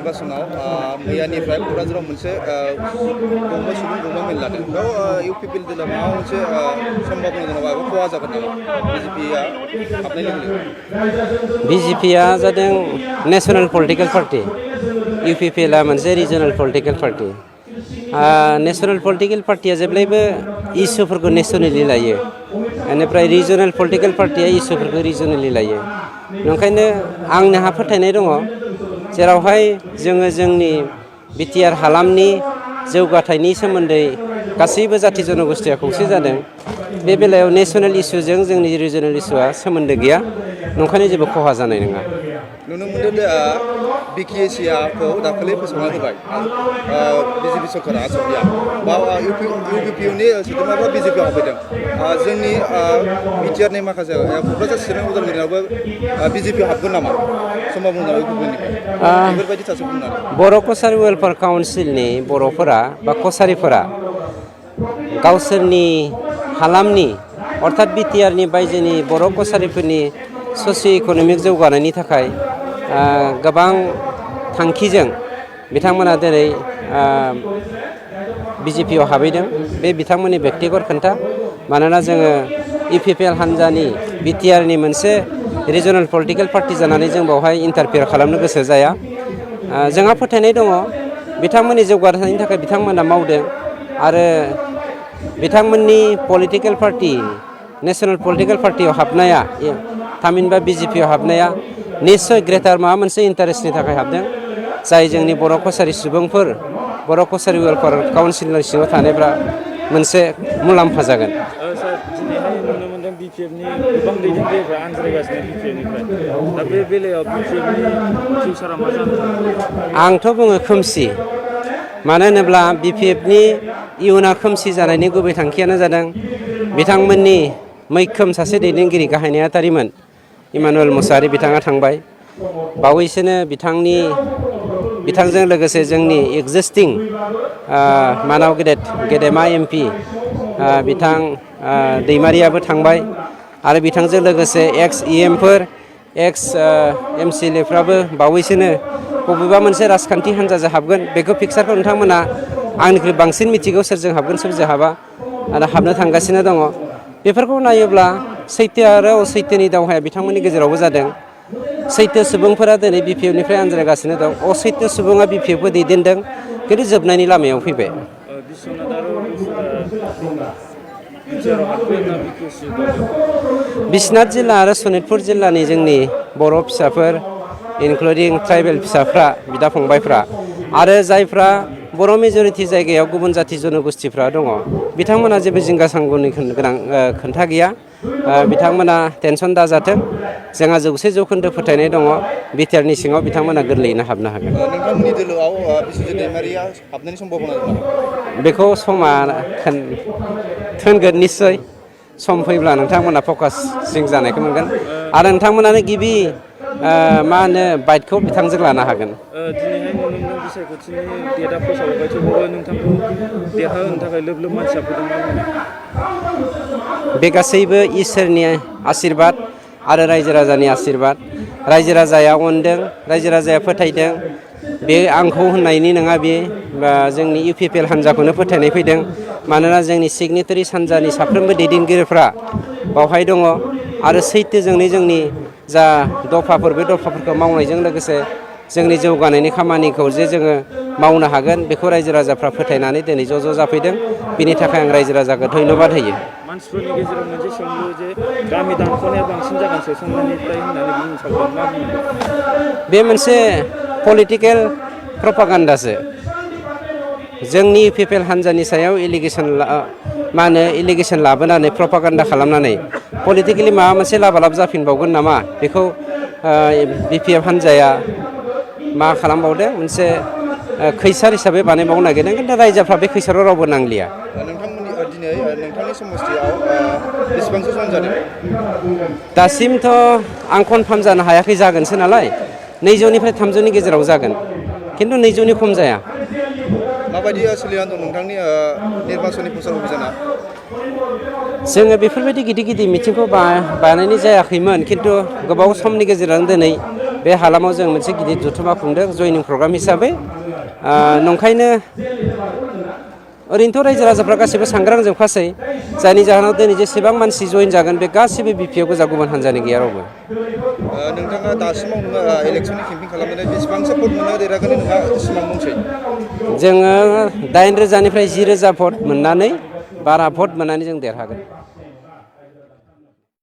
निर्वाचनाव मैयानिफ्राय क'क्राझाराव मोनसे गंबा सुबुं गंबा मेल लादों बेयाव इउपिपिएल दला माबा मोनसे सम्भाबना जेनेबा खहा जागोन नामा बिजेपिआ हाबनाय लोगो लोगो बिजेपिआ जादों नेशनेल पलिटिकेल पार्टि इउपिपिएलआ मोनसे regional political party national political पार्टिया जेब्लायबो इसुफोरखौ नेसनेलि लायो बेनिफ्राय रिजनेल पलिटिकेल पार्टिया इसुफोरखौ रिजनेलि लायो ओंखायनो आंहा फोथायनाय दङ जेरावहाय जोङो जोंनि बिटिआर हालामनि जौगाथायनि सोमोन्दै गासैबो जाथि जनगोष्ठीया खौसे जादों बे बेलायाव नेशनेल इस्युजों जोंनि रिजनेल इस्युआ सोमोन्दो गैया ओंखायनो जेबो खहा जानाय नङा नुनो मोनदों बिटिएसिखौ दाखालि फोसावना होबाय बिजेपि सरकारा आसामनिया बा इउपिपिएलनि सोद्रोमाफ्रा बिजेपिआव हाबफैदों जोंनि बिटिआरनि माखासे क'क्राझार चिरां उदालगुरियावबो बिजेपिआव हाबगोन नामा सम्भाबना इउपिपिएलनिफ्राय बेफोरबायदि सासे बुंनानै बर' कसारि वेलफेयार काउन्सिलनि बर'फोरा बा कसारिफोरा गावसोरनि हालामनि अर्थात बिटिआरनि बायजोनि बर' कसारिफोरनि ससिय' इक'नमिक जौगानायनि थाखाय गोबां थांखिजों बिथांमोना दिनै बिजेपिआव हाबैदों बे बिथांमोननि बेक्तिगत खोथा मानोना जोङो इउपिपिएल हान्जानि बिटिआरनि मोनसे रिजनेल पलिटिकेल पार्टि जानानै जों बेवहाय इन्टारफेयार खालामनो गोसो जाया जोंहा फोथायनाय दङ बिथांमोननि जौगानायनि थाखाय बिथांमोना मावदों आरो बिथांमोननि पलिटिकेल पार्टि नेशनेल पलिटिकेल पार्टियाव हाबनाया थामहिनबा बिजेपिआव हाबनाया निस्सय ग्रेटार माबा मोनसे इन्टारेस्टनि थाखाय हाबदों जाय जोंनि बर' कसारि सुबुंफोर बर' कसारि वेलफेयार काउन्सिलनि सिङाव थानायफ्रा मोनसे मुलाम्फा जागोन सार दिनैहाय नुनो मोनदों बिपिएफनि गोबां दैदेनगिरिफ्रा आनज्रायगासिनो बिपिएफनिफ्राय दा बे बेलायाव बिपिएफनि फिउचारा मा जानो आंथ' बुङो खोमसि मानो होनोब्ला बिपिएफनि इयुना खोमसि जानायनि गुबै थांखियानो जादों बिथांमोननि मैखोम सासे दैदेनगिरि गाहाय नेहाथारिमोन इमानुएल मुसाहारि बिथाङा थांबाय बावैसोनो बिथांजों लोगोसे जोंनि एक्जिस्टिं मानाव गेदेमा एमपि बिथां दैमारियाबो थांबाय आरो बिथांजों लोगोसे एक्स इएमफोर एक्स एमसिएलएफ्राबो बावैसोनो बबेबा मोनसे राजखान्थि हान्जाजों हाबगोन बेखौ पिक्सारखौ नोंथांमोना आंनिख्रुइ बांसिन मिथिगौ सोरजों हाबगोन सोरजों हाबा आरो हाबनो थांगासिनो दङ बेफोरखौ नायोब्ला सैथो आरो असैथोनि दावहाया बिथांमोननि गेजेरावबो जादों सैथो सुबुंफोरा दिनै बिपिएफनिफ्राय आनज्रायगासिनो दं असैथो सुबुङा बिपिएफखौ दैदेनदों खिन्थु जोबनायनि लामायाव फैबाय बिश्वनाथ जिल्ला आरो सनितपुर जिल्लानि जोंनि बर' फिसाफोर इनक्लुडिं ट्राइबेल फिसाफ्रा बिदा फंबायफ्रा आरो जायफ्रा बर' मेजरिटि जायगायाव गुबुन जाथि जनगोष्ठीफ्रा दङ बिथांमोना जेबो जिंगा सांग'नि गोनां खोथा गैया बिथांमोना टेनसन दाजाथों जोंहा 100% फोथायनाय दङ बिटिआरनि सिङाव बिथांमोना गोरलैयैनो हाबनो हागोन नोंथांमोननि दोलोआव बिश्वजित दैमारिया हाबनायनि सम्भाबना दं बेखौ समा थोनगोन निस्सय सम फैब्ला नोंथांमोना फकासिं जानायखौ मोनगोन आरो नोंथांमोनानो गिबि मा होनो बाइटखौ बिथांजों लानो हागोन दिनैहाय नुनो मोनदों बिसायख'थिनि डेटआ फोसावबाय थेवबो नोंथांखौ देरहाहोनो थाखाय लोब लोब मानसिया फैदों बे गासैबो इसोरनि आशीर्बाद आरो रायजो राजानि आशीर्बाद रायजो राजाया अनदों रायजो राजाया फोथायदों बे आंखौ होननायनि नङा बे जोंनि इउपिपिएल हान्जाखौनो फोथायनाय फैदों मानोना जोंनि सिगनेटारि हान्जानि साफ्रोमबो दैदेनगिरिफ्रा बावहाय दङ आरो सैथोजोंनो जोंनि जा दफाफोर बे दफाफोरखौ मावनायजों लोगोसे जोंनि जौगानायनि खामानिखौ जे जोङो मावनो हागोन बेखौ रायजो राजाफ्रा फोथायनानै दिनै ज' जाफैदों बिनि थाखाय आं रायजो राजाखौ धन्यबाद होयो मानसिफोरनि गेजेराव मोनसे सोंलु जे गामि दानख'नाया बांसिन जागोन सोसननायनिफ्राय होननानै बुंनो सानदों मा बुङो बे मोनसे पलिटिकेल प्रपागान्डासो जोंनि इउपिपिएल हान्जानि सायाव इलिगेसन लाबोनानै प्रपागान्डा खालामनानै पलिटिकेलि माबा मोनसे लाबालाब जाफिनबावगोन नामा बेखौ बिपिएफ हान्जाया मा खालामबावदों मोनसे खैसार हिसाबै बानायबावनो नागिरदों खिन्थु रायजोफ्रा बे खैसाराव रावबो नांलिया दिनै नोंथांनि समस्थियाव बेसेबांसो सम जादों दासिमथ' आं कनफार्म जानो हायाखै जागोनसो नालाय 200निफ्राय 300नि गेजेराव जागोन खिन्थु 200नि खम जाया माबायदि सोलिनानै दं नोंथांनि निर्बाचननि प्रचार अभियाना जोङो बेफोरबायदि गिदिर मिटिंखौ बानायनाय जायाखैमोन खिन्थु गोबाव समनि गेजेराव दिनै बे हालामाव जों मोनसे गिदिर जथुम्मा खुंदों जयनिं प्रग्राम हिसाबै नंखायनो ओरैनोथ' रायजो राजाफ्रा गासैबो सांग्रां जोबखासै जायनि जाहोनाव दिनै जेसेबां मानसि जइन जागोन बे गासिबो बिपिएफ गोजा गुबुन हान्जानि गैया रावबो नोंथाङा दासिमाव नोङो इलेक्सननि केम्पिं खालामनानै बेसेबांसो भट मोननो देरहागोन नोंहा सिमां दंसै जोङो 8,000निफ्राय 10,000 भट मोननानै 12 भट मोननानै जों देरहागोन